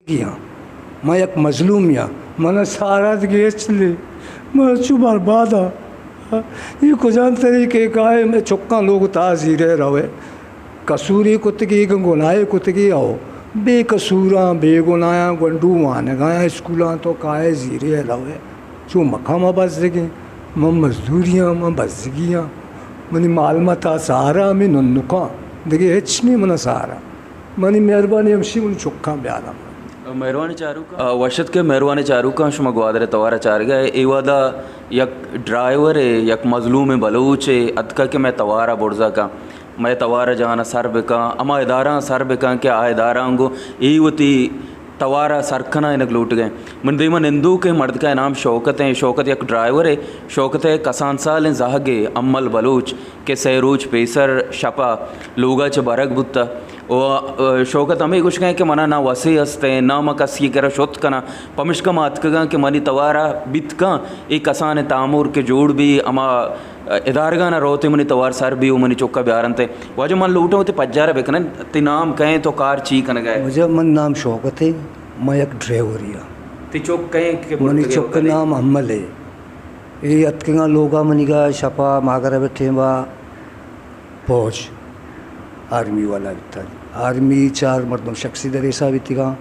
گیاں۔ من یک مظلومے آں۔ من سہارا دگہ ہچ نے۔ من چو برباد آں۔ اے کجام طریقے کائے؟ مئے چکاں لوگ تا زیرے روئے۔ قصورے کتگی، گناہے کتگی، او بے قصوراں، بے گناہاں، گونڈو وانگایاں اسکولاں، تو کائے زیرے روئے؟ چو مکاں ما بزگیں۔ من مزدوریاں، من بزگیاں۔ منی مال متا سہارا ہمے ننکاں۔ دگہ ہچ نے من سہارا۔ منی مہربانی ہمشی، منی چکاں بیاراں۔ مہروانی چاروکاں۔ آ، وش اتکے مہروانی چاروکاں، شما گوادر ءِ توار ءَ چارگ ءَ۔ اے وہد ءَ یک ڈرائیورے، یک مظلومیں بلوچے اتکگ کہ مئے توار ءَ برزا کن، مئے توار ءِ جان ءَ سر بکن، ہما ادارہاں سر بکن کہ آ ادارہاں گوں اے وتی توار ءَ سر کنائینگ لوٹگ ءَ۔ من دیما نندوکیں مردکے نام شوکت ایں۔ شوکت یک ڈرائیورے۔ شوکت ءِ کسان سالیں زہگے امل بلوچ کہ سئے روچ پیسر شپ ءَ لوگ ءَ چہ برگ بوتہ۔ و، ءَ، شوکت ہمے گوشگ ءَ کہ منا نہ وسے ہست ایں، نہ من کسی ءِ کرا شت کناں، پمشکا ما اتکگاں کہ منی توار ءَ بیت کن اے کسانیں تامر کہ جوڑ بی، ہما ادارگاں ءَ روت ءُ منی توار سر بی و منی چک ءَ بیارنت۔ واجہ من لوٹاں وتی پجار ءَ بکنن، تئی نام کئے انت، تو کار چی کنگ ءَ ئے؟ واجہ من نام شوکت ایں، من یک ڈرائیورے آں۔ تئی چک کئے انت کہ منی برتگ ئے چک ءِ وکدے؟ نام امل ایں۔ اے اتکگاں لوگ ءَ منیگا شپ ءَ ماگرب ءِ ٹیم ءَ پوج آرمی والا بیتگ۔ آرمی چار مردم شخصی دریسا بیتگاں۔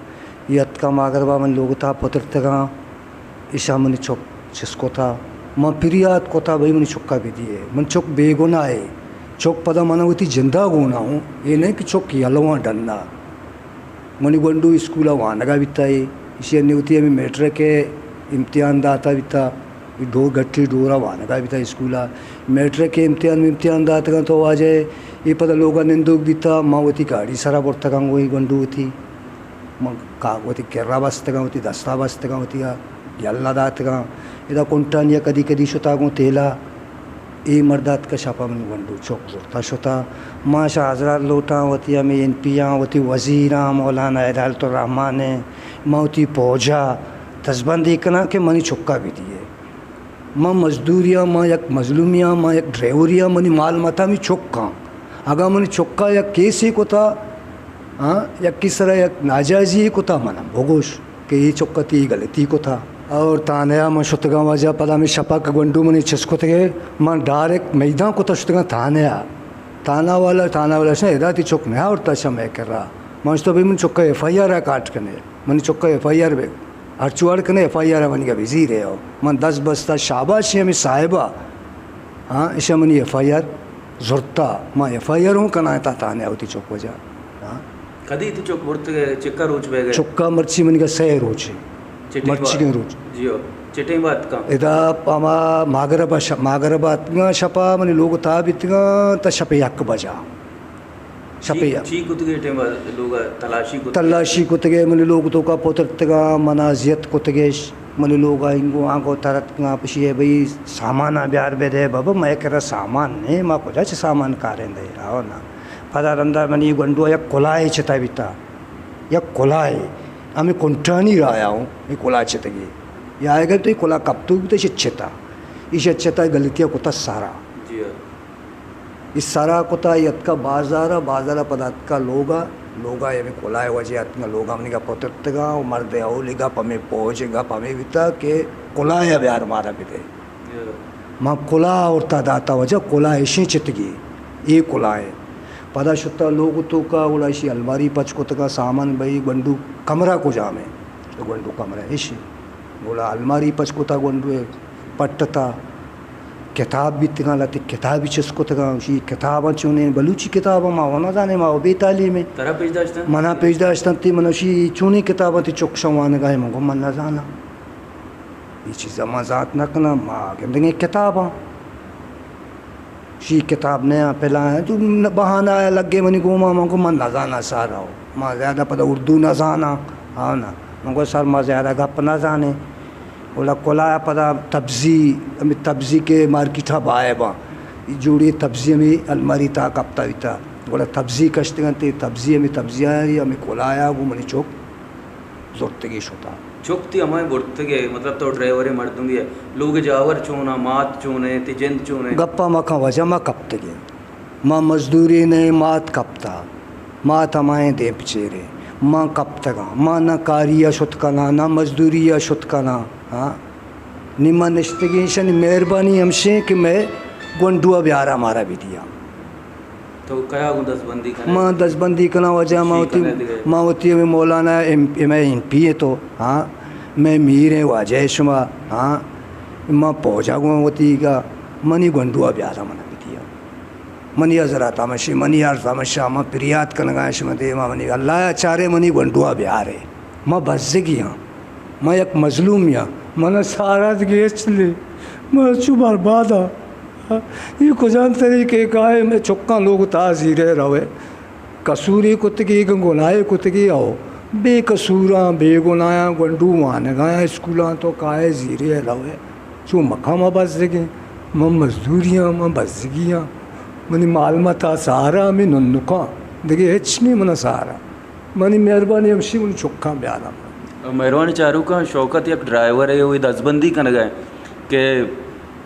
اے اتکاں ماگرب ءَ من لوگ ءِ تہا پترتگاں۔ ایشاں منی چک چست کتا۔ من پریات کتا، بھئی منی چکا بدیئے۔ من چک بے گناہے۔ چک پدا من وتی جندا گونا اوں۔ اے نہ کہ چک یلواں ڈنا۔ منی گونڈو اسکول ءَ وانگ ءَ بیتہ، اے ایشی ءَ نی وتی ہمے میٹرک ءِ امتحان داتہ بیتہ، اے ڈور گٹی ڈور ءَ وانگ ءَ بیتہ اسکول ءَ۔ میٹرک ءِ امتحان، امتحان داتگاں تو واجہ اے پدا لوگ ءَ نندوک بیتہ، ما وتی گاڑی سرا برتگاں گوں اے گونڈو وتی۔ من کا-، وتی کرا بستگاں، وتی دستا بستگاں، وتی آ یل نہ داتگاں۔ ادا کنٹانی ءَ کدی کدی شتا گوں تیلا۔ اے مرد اتک شپ ءَ منی گونڈو چک زرتا شتا۔ ما شہ حضرات لوٹاں، وتی ہمے این پی آں، وتی وزیراں، مولانا ہدایت الرحمان ایں، ما وتی پوجا دزبندی کناں کہ منی چکا بدیئے۔ من مزدوری آں، من یک مظلومی آں، من یک ڈرائیوری آں، منی مال متا ہمے چک آں۔ اگاں منی چکا یک کیسے کتا، ہاں، یکی سرا یک ناجائزی کتا، منا بگوش کہ اے چک ءَ تئی غلطی کتا۔ اور تھانہ ءَ من شتگاں واجہ، پدا ہمے شپا کہ گونڈو منی چست کتگے، من ڈائریکٹ میدان کتا شتگاں تھانہ ءَ۔ تھانہ والا، تھانہ والا شنا ادا تئی چک نہ آورتا شہ مئے کرا۔ من شتو بھئی من چک ءِ ایف آئی آر ءَ کاٹ کنے، منی چک ءِ ایف آئی آر بے، ہرچ وڑ کنے ایف آئی آر ءَ منیگا بزیرے ہو۔ من دست بستا شاباشی ہمے صاحبا، ہاں، ایشا منی ایف آئی آر زرتا، ما ایف آئی آر ہوں کنائینتا تھانہ ءَ وتی چک وجہ۔ ہاں۔ کدی تئی چک برتگ ئے؟ چکا روچ بیگ ئے؟ چکا مرچی منیگا سئے روچ ایں۔ چٹیں با-، مرچیگیں روچ۔ جی ہو۔ چٹیں بات کن۔ ادا ہما ماگرب ءَ ش-، ماگرب ءَ اتکگاں شپا منی لوگ تہا بیتگاں تا شپ یک بجا۔ شپ چی، یک۔ چی کتگے ٹیم ءَ لوگ ءَ تلاشی کتگے؟ تلاشی کتگے، منی لوگ توکا پترتگاں، منا اذیت کتگش۔ منی لوگ ءَ اینگو آنگو ترتگاں، پشی اے بھئی سامان ءَ بیار بدے۔ بابا، مئے کرا سامان نے، ما کجا چہ سامان کاریں دے؟ آؤ نا۔ پدا رندا منی گونڈو ءَ یک کلاہے چتا بیتا، یک کلاہے، ہمے کنٹانی رایا ہوں، اے کلاہ چتگی۔ یا اگر تو اے کلاہ کپتو بیتا، ایشی چتا، ایشی چتا غلطی ءَ کتا سارا۔ جی ہاں۔ اے سرا کتا، اے اتکا بازارا، بازارا پدا اتکا لوگا، لوگا اے ہمے کلاہ وجہ اتکا لوگا منیگا پترتگا و مرد اولی گپ ہمے پوج گپ ہمے بیتا کہ کلاہ بیار مارا بدے۔ ما کلاہ آورتا داتا وجہ کلاہ اشیں چتگی، اے کلاہ ایں۔ پدا شتا لوگ توکا گڑا اشی الماری پچ کتگا سامان بھئی گونڈو کمرہ کجام ایں؟ تو گونڈو کمرہ اشی۔ گڑا الماری پچ کتا گونڈو پٹتا۔ کتاب بیتگاں، لہتے کتابی چست کتگاں، گوشی، کتاباں چونیں، بلوچی کتاباں ما و نزانیں، ما و بے تعلیم ایں۔ ترا پیش داشتن؟ منا پیش داشتن تی، من گوشی، چونیں کتاباں تی چک شاں وانگا ایں؟ من گو، من نزاناں۔ اے چیزاں ما زانت نہ کناں، ما گندگیں کتاباں۔ شی کتاب نیا پلان، تو بہانہ لگے منی گوما، من گو، من نزاناں سارا، ما زیادہ پدا اردو نزاناں، ہاں نا۔ من گو، سر، ما زیادہ گپ نزانیں۔ گڑا کلاہ پدا تبزی، ہمے تبزی کہ مارکیٹ ءَ بائے باں، اے جوڑی تبزی ہمے الماری تہا کپتا بیتا۔ گڑا تبزی کشتگ انت، اے تبزی ہمے تبزی آئی ہمے کلاہ ءَ گوں منی چک زرتگی شتا۔ چک تی ہمائیں برتگے، مطلب تو ڈرائیورے مردمے ئے، لوگ جاور چوناں، مات چونیں، تی جند چونیں؟ گپا مکن واجہ، ما کپتگیں۔ ما مزدوری نہ، مات کپتا۔ مات ہمائیں دیم پچیرے۔ ما کپتگاں، ما نہ کاری ءَ شت کناں، نہ مزدوری ءَ شت کناں۔ ہاں، نی ما نشتگیں، شنی مہربانی ہمشیں کہ مئے گونڈو ءَ بیارا مارا بدیاں۔ تو کیا گوں دزبندی کنئے؟ ما دزبندی کناں واجہ، ما وتی، ما وتی ہمے مولانا ایم، ایم، ایم پی ایں تو، ہاں، مئے میر ایں واجہ شما، ہاں، ما پوجا گوں وتی گا، منی گونڈو ءَ بیارا منا بدیاں۔ منی حضرات ہمشی، منی عرض ہمشا، من پریات کنگا شما دیما، منی اللہ ءَ چارے، منی گونڈو ءَ بیارے۔ من بزگی ہاں، من یک مظلومی ہاں، من سارا دگہ ہچ نے، من چو برباد ہاں۔ یہ کجام طریقے کا ہے؟ میں چکاں لوگ تا زیرے روے، قصوری کتگی، گناہے کتگی، او بے قصوراں، بے گناہاں، گونڈو وانگایاں اسکولاں تو کائے زیرے روے۔ چو مکاں ما بزگیں، من مزدوری آں، من بزگی آں، منی مال متا سہارا ہمے ننکاں، دگہ ہچ نی منا سہارا۔ منی مہربانی ہمشی، منی چکاں بیاراں۔ مہروانی چاروکاں، شوکت یک ڈرائیورے، وی دزبندی کنگا ایں کہ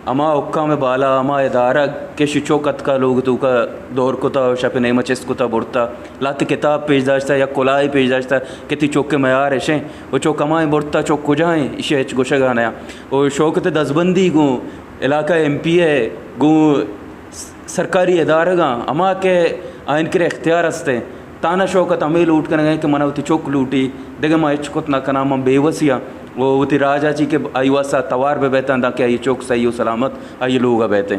ہما حکام بالا، ہما ادارہ کہ شی چک اتکا لوگ توکا دور کتا، شپ نیمہ چست کتا برتا، لہتے کتاب پیش داشتا، یک کلاہے پیش داشتا کہ تی چک میار اشیں، و چک ہمائیں برتا، چک کجائیں، اشی ہچ گوشگا نیا۔ و شوکت دزبندی گوں علاقہ ایم پی اے گوں سرکاری ادارگاں، ہما کہ آئین کرے اختیار استیں، تانا شوکت ہمے لوٹ کنگا ایں کہ منا وتی چک لوٹی، دگہ ما ہچ کت نہ کناں، من بے وسی آں۔ و وتی راجا چی کہ آئی واسطہ توار بہ بیتاں، داں کہ آئی چک صحیح و سلامت آئی لوگا بیتیں۔